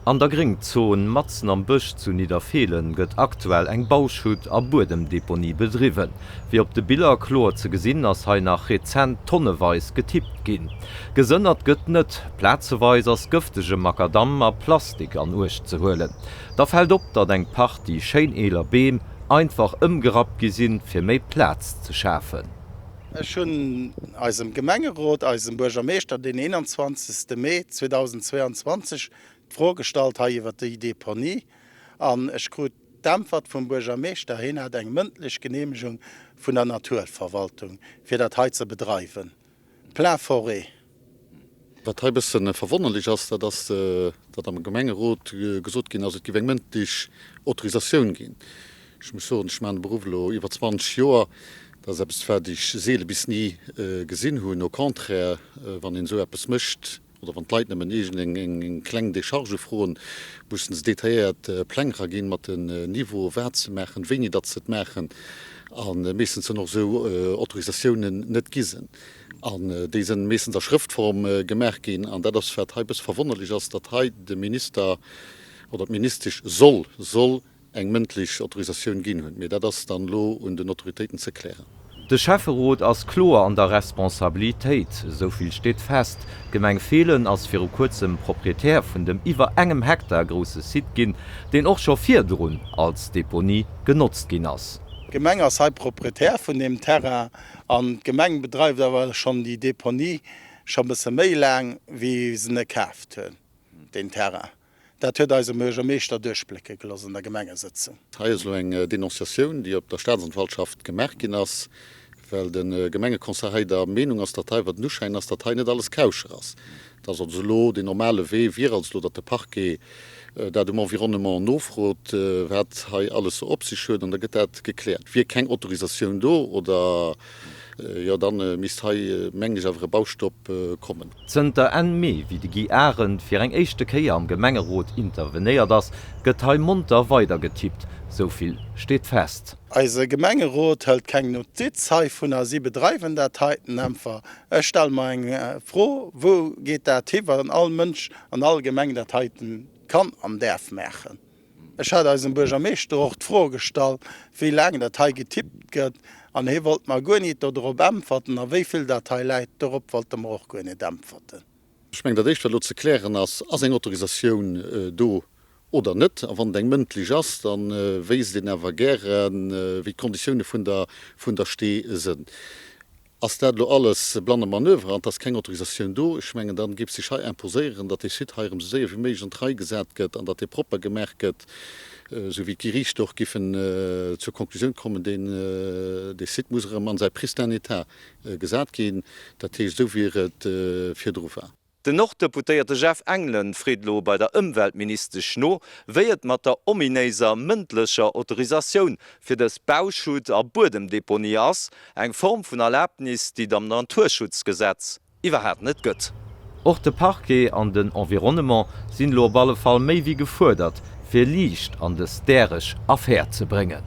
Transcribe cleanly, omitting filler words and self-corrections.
An der Gréngzon matzen am Bësch zu Nidderfeelen gëtt aktuell eng Bauschutt a Buedemdeponie bedriwwen. Wéi op de Biller kloer ze gesinn, ass hei nach rezent tonneweis getippt ginn. Gesënnert gëtt net, plazeweis ass gëftege Makadamm a Plastik an Uecht ze huelen. Da fält op, datt eng Partie schéin eeler Beem einfach ëmgerappt gi sinn, fir méi Plaz ze schafen. Ech hunn eisem Gemengerot, eisem Buergermeeschter deen 21. Mee 2022 d'Fro gestallt hei iwwert déi Deponie an ech krut d'Äntwert vum Buergermeeschter, hien hat eng mëndlech Genehmegung vun der Naturverwaltung fir dat hei ze bedreiwen. Plein forêt. Wat hei e bësse verwonnerlech ass, dat ass, datt am Gemengerot gesot ginn ass, et géif eng mëndlech Autorisatioun ginn. Ech muss soen, ech maachen de Beruff elo iwwer 20 Joer, dat ass eppes, wat ech seele bis ni gesinn hunn. Au contraire, wann een esou eppes mécht, oder wann d'Leit nëmmen iergend eng kleng Decharge froen, mussen se detailléiert Pläng eraginn mat den Niveaue wat se maachen, wéini datt se et maachen, a meeschtens sënn och esou Autorisatiounen net gi sënn. An déi sënn meeschtens a Schrëftform gemaach ginn. An dat ass, wat hei e bësse verwonnerlech ass, datt hei de Minister oder d'Ministesch soll, soll eng mëndlech Autorisatioun ginn hunn. Mee dat ass dann elo un den Autoritéiten ze klären. De Schäfferot ass kloer an der Responsabilitéit, esou vill steet fest. D'Gemeng Feelen ass viru kuerzem Proprietär vun dem iwwer engem Hektar grousse Site ginn, deen och scho virdrun als Deponie genotzt ginn ass. D'Gemeng ass hei Proprietär vun deem Terrain An d'Gemeng bedreift awer schonn déi Deponie scho bësse méi laang, wéi se e kaaft hunn, deen Terrain. Dat huet eise Buergermeeschter duerchblécke gelooss an der Gemengesëtzung. Hei ass elo eng Denonciatioun, déi op der Staatsanwaltschaft gemaach ginn ass, well de Gemengeconseil hei der Meenung ass, datt hei, wat den Uschäin ass, datt hei net alles kauscher ass. Dass also elo deen normale Wee wier also elo, datt de Parquet dat um Environnement nofrot, wat hei alles sou op sech huet, an da gëtt dat gekläert. Wier keng Autorisatioun do oder jo, da misst hei, mengen ech, awer e Baustopp kommen. Zënter Enn Mee, wéi de Guy Arendt fir eng éischte Kéier am Gemengerot intervenéiert ass, gëtt hei monter weidergetippt. Sou vill steet fest. Eise Gemengerot hëlt keng Notiz heivunner, si bedreiwen dat heiten einfach. Ech stelle mer eng Fro, Wou geet dat hi, wann all Mënsch an all Gemeng dat heiten kann an däerf maachen? Ech hat eisem Buergermeeschter och d'Fro gestallt, wéi laang dat hei getippt gëtt, an hie wollt mer guer nit dodrop äntwerten. A wéi vill dat hei läit, dorop wollt e mer och guer nit äntwerten. Ech mengen, dat Éischt, wat elo ze klären ass, Ass eng Autorisatioun do Oder net. A wann et eng mëndlech ass, da wéisst een awer gären, wéi d'Konditioune vun der vun der Stee sënn. Ass dat elo alles blanne Manövre an et ass keng Autorisatioun do, ech mengen, da géif sech hei imposéieren, datt dee Site hei erëm esou séier wéi méiglech an d'Rei gesat gëtt an datt dee propper gemaach gëtt, esou wéi d'Geriichter och giffen zur Konklusioun kommen, deen dee Site muss erëm an säi pristin état gesat ginn, dat heescht esou wéi et virdru war. Den Norddeputéierte Jeff Engelen freet elo bei der Ëmweltministesch no, wéi et mat der ominéiser mëndlecher Autorisatioun fir dës Bauschutt a Buedemdeponie ass, eng Form vun Erlabnis, déi et am Naturschutzgesetz iwwerhaat net gëtt. Och de Parquet an den Environnement sinn elo op alle Fall méi wéi gefuerdert, fir Liicht an dës däreg Affär ze bréngen.